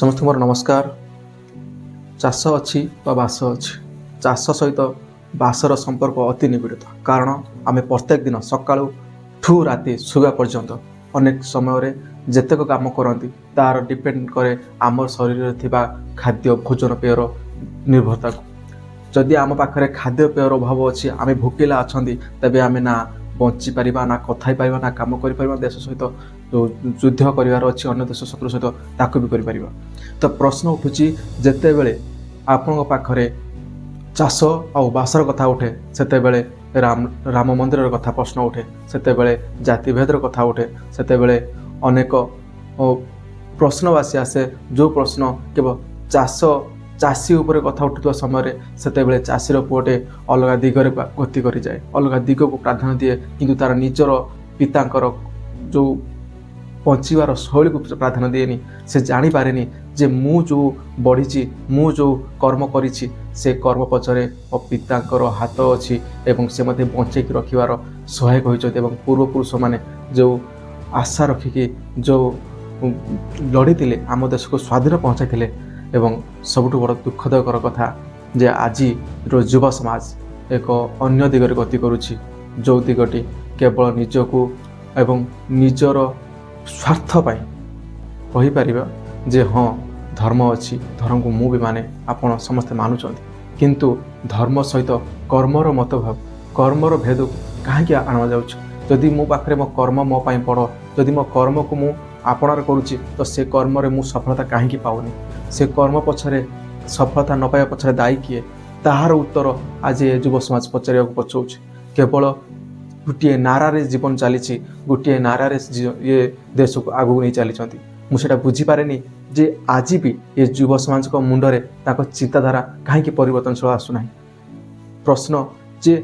ସମସ୍ତଙ୍କୁ ମୋର ନମସ୍କାର। ଚାଷ ଅଛି ତ ବାସ ଅଛି। ଚାଷ ସହିତ ବାସର ସମ୍ପର୍କ ଅତି ନିବିଡ଼ିତ, କାରଣ ଆମେ ପ୍ରତ୍ୟେକ ଦିନ ସକାଳୁ ଠୁ ରାତି ଶୋଇବା ପର୍ଯ୍ୟନ୍ତ ଅନେକ ସମୟରେ ଯେତେକ କାମ କରନ୍ତି, ତାର ଡିପେଣ୍ଡ କରେ ଆମ ଶରୀରରେ ଥିବା ଖାଦ୍ୟ, ଭୋଜନ ପେୟର ନିର୍ଭରତାକୁ। ଯଦି ଆମ ପାଖରେ ଖାଦ୍ୟପେୟର ଅଭାବ ଅଛି, ଆମେ ଭୋକିଲା ଅଛନ୍ତି, ତେବେ ଆମେ ନା ବଞ୍ଚିପାରିବା, ନା କଥା ହେଇପାରିବା, ନା କାମ କରିପାରିବା। ଦେଶ ସହିତ ଯେଉଁ ଯୁଦ୍ଧ କରିବାର ଅଛି, ଅନ୍ୟ ଦେଶ ଶତ୍ରୁ ସହିତ, ତାକୁ ବି କରିପାରିବା। ତ ପ୍ରଶ୍ନ ଉଠୁଛି, ଯେତେବେଳେ ଆପଣଙ୍କ ପାଖରେ ଚାଷ ଆଉ ବାସର କଥା ଉଠେ, ସେତେବେଳେ ରାମ ରାମ ମନ୍ଦିରର କଥା ପ୍ରଶ୍ନ ଉଠେ, ସେତେବେଳେ ଜାତିଭେଦର କଥା ଉଠେ, ସେତେବେଳେ ଅନେକ ପ୍ରଶ୍ନବାସୀ ଆସେ, ଯେଉଁ ପ୍ରଶ୍ନ କେବଳ ଚାଷ ଚାଷୀ ଉପରେ କଥା ଉଠୁଥିବା ସମୟରେ ସେତେବେଳେ ଚାଷୀର ପୁଅଟେ ଅଲଗା ଦିଗରେ ଗତି କରିଯାଏ, ଅଲଗା ଦିଗକୁ ପ୍ରାଧାନ୍ୟ ଦିଏ, କିନ୍ତୁ ତାର ନିଜର ପିତାଙ୍କର ଯେଉଁ ବଞ୍ଚିବାର ଶୈଳୀକୁ ପ୍ରାଧାନ୍ୟ ଦିଏନି। ସେ ଜାଣିପାରେନି ଯେ ମୁଁ ଯେଉଁ ବଢ଼ିଛି, ମୁଁ ଯେଉଁ କର୍ମ କରିଛି, ସେ କର୍ମ ପଛରେ ମୋ ପିତାଙ୍କର ହାତ ଅଛି ଏବଂ ସେ ମୋତେ ବଞ୍ଚେଇକି ରଖିବାର ସହାୟକ ହୋଇଛନ୍ତି ଏବଂ ପୂର୍ବପୁରୁଷମାନେ ଯେଉଁ ଆଶା ରଖିକି ଯେଉଁ ଲଢ଼ିଥିଲେ, ଆମ ଦେଶକୁ ସ୍ୱାଧୀନ ପହଞ୍ଚାଇଥିଲେ। ଏବଂ ସବୁଠୁ ବଡ଼ ଦୁଃଖଦାୟକର କଥା ଯେ ଆଜିର ଯୁବ ସମାଜ ଏକ ଅନ୍ୟ ଦିଗରେ ଗତି କରୁଛି, ଯେଉଁ ଦିଗଟି କେବଳ ନିଜକୁ ଏବଂ ନିଜର ସ୍ୱାର୍ଥ ପାଇଁ। କହିପାରିବା ଯେ ହଁ, ଧର୍ମ ଅଛି, ଧର୍ମକୁ ମୁଁ ବି ମାନେ, ଆପଣ ସମସ୍ତେ ମାନୁଛନ୍ତି, କିନ୍ତୁ ଧର୍ମ ସହିତ କର୍ମର ମତଭାବ, କର୍ମର ଭେଦକୁ କାହିଁକି ଅଣାଯାଉଛି? ଯଦି ମୋ ପାଖରେ ମୋ କର୍ମ ମୋ ପାଇଁ ବଡ଼, ଯଦି ମୋ କର୍ମକୁ ମୁଁ ଆପଣାର କରୁଛି, ତ ସେ କର୍ମରେ ମୁଁ ସଫଳତା କାହିଁକି ପାଉନି? ସେ କର୍ମ ପଛରେ, ସଫଳତା ନ ପାଇବା ପଛରେ ଦାୟୀ କିଏ? ତାହାର ଉତ୍ତର ଆଜି ଏ ଯୁବ ସମାଜ ପଚାରିବାକୁ ପଛଉଛି। କେବଳ ଗୋଟିଏ ନାରାରେ ଜୀବନ ଚାଲିଛି, ଗୋଟିଏ ନାରାରେ ଇଏ ଦେଶକୁ ଆଗକୁ ନେଇ ଚାଲିଛନ୍ତି। ମୁଁ ସେଇଟା ବୁଝିପାରେନି ଯେ ଆଜି ବି ଏ ଯୁବ ସମାଜଙ୍କ ମୁଣ୍ଡରେ ତାଙ୍କ ଚିନ୍ତାଧାରା କାହିଁକି ପରିବର୍ତ୍ତନଶୀଳ ଆସୁନାହିଁ। ପ୍ରଶ୍ନ ଯେ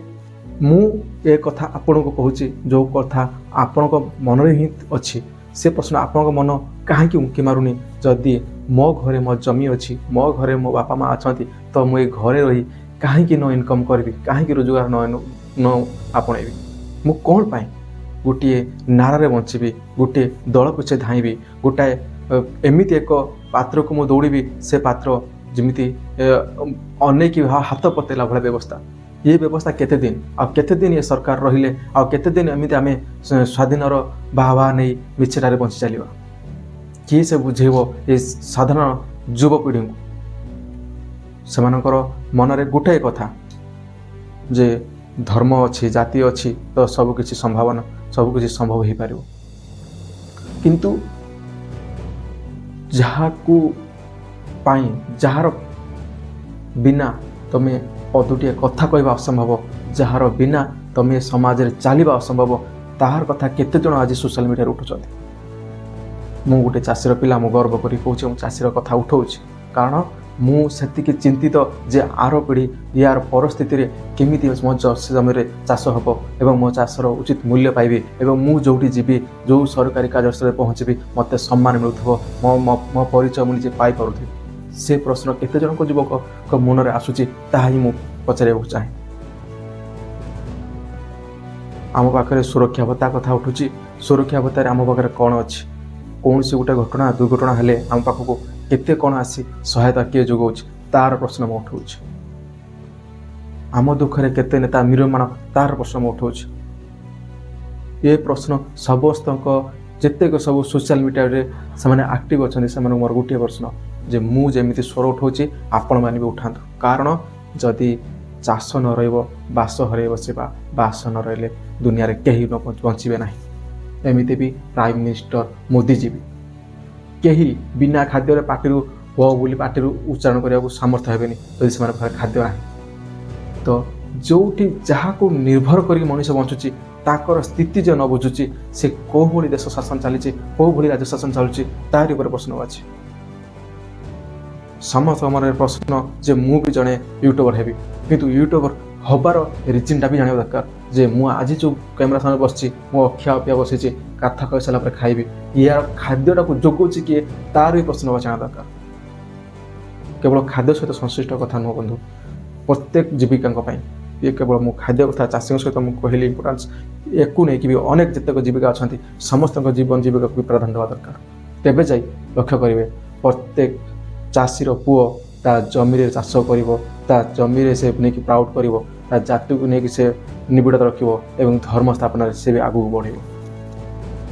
ମୁଁ ଏ କଥା ଆପଣଙ୍କୁ କହୁଛି, ଯେଉଁ କଥା ଆପଣଙ୍କ ମନରେ ହିଁ ଅଛି, ସେ ପ୍ରଶ୍ନ ଆପଣଙ୍କ ମନ କାହିଁକି ଉଙ୍କି ମାରୁନି? ଯଦି ମୋ ଘରେ ମୋ ଜମି ଅଛି, ମୋ ଘରେ ମୋ ବାପା ମା ଅଛନ୍ତି, ତ ମୁଁ ଏ ଘରେ ରହି କାହିଁକି ନ ଇନକମ୍ କରିବି? କାହିଁକି ରୋଜଗାର ନ ନ ଆପଣେଇବି? ମୁଁ କ'ଣ ପାଇଁ ଗୋଟିଏ ନାରାରେ ବଞ୍ଚିବି, ଗୋଟିଏ ଦଳ ପଛେ ଧାଇଁବି, ଗୋଟାଏ ଏମିତି ଏକ ପାତ୍ରକୁ ମୁଁ ଦୌଡ଼ିବି, ସେ ପାତ୍ର ଯେମିତି ଅନେଇକି ହାତ ପତେଇଲା ଭଳିଆ ବ୍ୟବସ୍ଥା? ଏ ବ୍ୟବସ୍ଥା କେତେ ଦିନ ଆଉ କେତେ ଦିନ ଏ ସରକାର ରହିଲେ, ଆଉ କେତେ ଦିନ ଏମିତି ଆମେ ସ୍ୱାଧୀନର ବାହା ବାହା ନେଇ ମିଛଟାରେ ବଞ୍ଚି ଚାଲିବା? କିଏ ସେ ବୁଝେଇବ ଏ ସାଧାରଣ ଯୁବପିଢ଼ିଙ୍କୁ? ସେମାନଙ୍କର ମନରେ ଗୋଟାଏ କଥା ଯେ ଧର୍ମ ଅଛି, ଜାତି ଅଛି, ତ ସବୁକିଛି ସମ୍ଭାବନା, ସବୁକିଛି ସମ୍ଭବ ହେଇପାରିବ। କିନ୍ତୁ ଯାହାକୁ ପାଇଁ, ଯାହାର ବିନା ତମେ ପଦୁଟିଏ କଥା କହିବା ଅସମ୍ଭବ, ଯାହାର ବିନା ତମେ ସମାଜରେ ଚାଲିବା ଅସମ୍ଭବ, ତାହାର କଥା କେତେ ଜଣ ଆଜି ସୋସିଆଲ ମିଡ଼ିଆରେ ଉଠୁଛନ୍ତି? ମୁଁ ଗୋଟେ ଚାଷୀର ପିଲା, ମୁଁ ଗର୍ବ କରି କହୁଛି, ମୁଁ ଚାଷୀର କଥା ଉଠଉଛି, କାରଣ ମୁଁ ସେତିକି ଚିନ୍ତିତ ଯେ ଆର ପିଢ଼ି ୟାର ପରିସ୍ଥିତିରେ କେମିତି ମୋ ଜମିରେ ଚାଷ ହେବ ଏବଂ ମୋ ଚାଷର ଉଚିତ ମୂଲ୍ୟ ପାଇବି ଏବଂ ମୁଁ ଯେଉଁଠି ଯିବି, ଯେଉଁ ସରକାରୀ କାର୍ଯ୍ୟସ୍ଥଳରେ ପହଞ୍ଚିବି, ମୋତେ ସମ୍ମାନ ମିଳୁଥିବ, ମୋ ମୋ ମୋ ପରିଚୟ ମୁଁ ନିଜେ ପାଇପାରୁଥିବି। ସେ ପ୍ରଶ୍ନ କେତେ ଜଣଙ୍କ ଯୁବକଙ୍କ ମନରେ ଆସୁଛି, ତାହା ହିଁ ମୁଁ ପଚାରିବାକୁ ଚାହେଁ। ଆମ ପାଖରେ ସୁରକ୍ଷା ଭତ୍ତା କଥା ଉଠୁଛି। ସୁରକ୍ଷା ଭତ୍ତାରେ ଆମ ପାଖରେ କ'ଣ ଅଛି? କୌଣସି ଗୋଟେ ଘଟଣା, ଦୁର୍ଘଟଣା ହେଲେ ଆମ ପାଖକୁ କେତେ କ'ଣ ଆସି ସହାୟତା କିଏ ଯୋଗାଉଛି, ତାର ପ୍ରଶ୍ନ ମୁଁ ଉଠାଉଛି। ଆମ ଦୁଃଖରେ କେତେ ନେତା ମ୍ରିୟମାଣ, ତାର ପ୍ରଶ୍ନ ମୁଁ ଉଠାଉଛି। ଏ ପ୍ରଶ୍ନ ସମସ୍ତଙ୍କ, ଯେତେକ ସବୁ ସୋସିଆଲ ମିଡ଼ିଆରେ ସେମାନେ ଆକ୍ଟିଭ ଅଛନ୍ତି, ସେମାନଙ୍କୁ ମୋର ଗୋଟିଏ ପ୍ରଶ୍ନ ଯେ ମୁଁ ଯେମିତି ସ୍ୱର ଉଠାଉଛି, ଆପଣମାନେ ବି ଉଠାନ୍ତୁ। କାରଣ ଯଦି ଚାଷ ନ ରହିବ, ବାସ ହରାଇ ବସିବା। ବାସ ନ ରହିଲେ ଦୁନିଆରେ କେହି ନ ବଞ୍ଚିବେ ନାହିଁ। ଏମିତି ବି ପ୍ରାଇମ୍ ମିନିଷ୍ଟର ମୋଦିଜୀ ବି କେହି ବିନା ଖାଦ୍ୟରେ ପାଟିରୁ ହୋ ବୋଲି ପାଟିରୁ ଉଚ୍ଚାରଣ କରିବାକୁ ସାମର୍ଥ୍ୟ ହେବେନି, ଯଦି ସେମାନଙ୍କ ପାଖରେ ଖାଦ୍ୟ ନାହିଁ। ତ ଯେଉଁଠି ଯାହାକୁ ନିର୍ଭର କରିକି ମଣିଷ ବଞ୍ଚୁଛି, ତାଙ୍କର ସ୍ଥିତି ଯେ ନ ବୁଝୁଛି, ସେ କେଉଁ ଭଳି ଦେଶ ଶାସନ ଚାଲିଛି, କେଉଁ ଭଳି ରାଜ୍ୟ ଶାସନ ଚାଲୁଛି, ତାରି ଉପରେ ପ୍ରଶ୍ନ ଅଛି। ସମସ୍ତଙ୍କ ମନରେ ପ୍ରଶ୍ନ ଯେ ମୁଁ ବି ଜଣେ ୟୁଟ୍ୟୁବର ହେବି, କିନ୍ତୁ ୟୁଟ୍ୟୁବର ହେବାର ରିଜିନ୍ଟା ବି ଜାଣିବା ଦରକାର ଯେ ମୁଁ ଆଜି ଯେଉଁ କ୍ୟାମେରା ସାମ୍ନାରେ ବସିଛି, ମୁଁ ଅଖିଆ ଅପିଆ ବସିଛି, କଥା କହିସାରିଲା ପରେ ଖାଇବି, ୟାର ଖାଦ୍ୟଟାକୁ ଯୋଗାଉଛି କିଏ, ତାର ବି ପ୍ରଶ୍ନ ଜାଣିବା ଦରକାର। କେବଳ ଖାଦ୍ୟ ସହିତ ସଂଶ୍ଳିଷ୍ଟ କଥା ନୁହଁ ବନ୍ଧୁ, ପ୍ରତ୍ୟେକ ଜୀବିକାଙ୍କ ପାଇଁ ଇଏ। କେବଳ ମୁଁ ଖାଦ୍ୟ କଥା, ଚାଷୀଙ୍କ ସହିତ ମୁଁ କହିଲି ଇମ୍ପୋର୍ଟାନ୍ସ, ୟାକୁ ନେଇକି ବି ଅନେକ ଯେତେକ ଜୀବିକା ଅଛନ୍ତି, ସମସ୍ତଙ୍କ ଜୀବନ ଜୀବିକାକୁ ବି ପ୍ରାଧାନ୍ୟ ଦେବା ଦରକାର। ତେବେ ଯାଇ ଲକ୍ଷ୍ୟ କରିବେ ପ୍ରତ୍ୟେକ ଚାଷୀର ପୁଅ ତା ଜମିରେ ଚାଷ କରିବ, ତା ଜମିରେ ସେ ନେଇକି ପ୍ରାଉଡ଼ କରିବ, ତା ଜାତିକୁ ନେଇକି ସେ ନିବିଡ଼ତା ରଖିବ ଏବଂ ଧର୍ମ ସ୍ଥାପନାରେ ସେ ବି ଆଗକୁ ବଢ଼ିବ।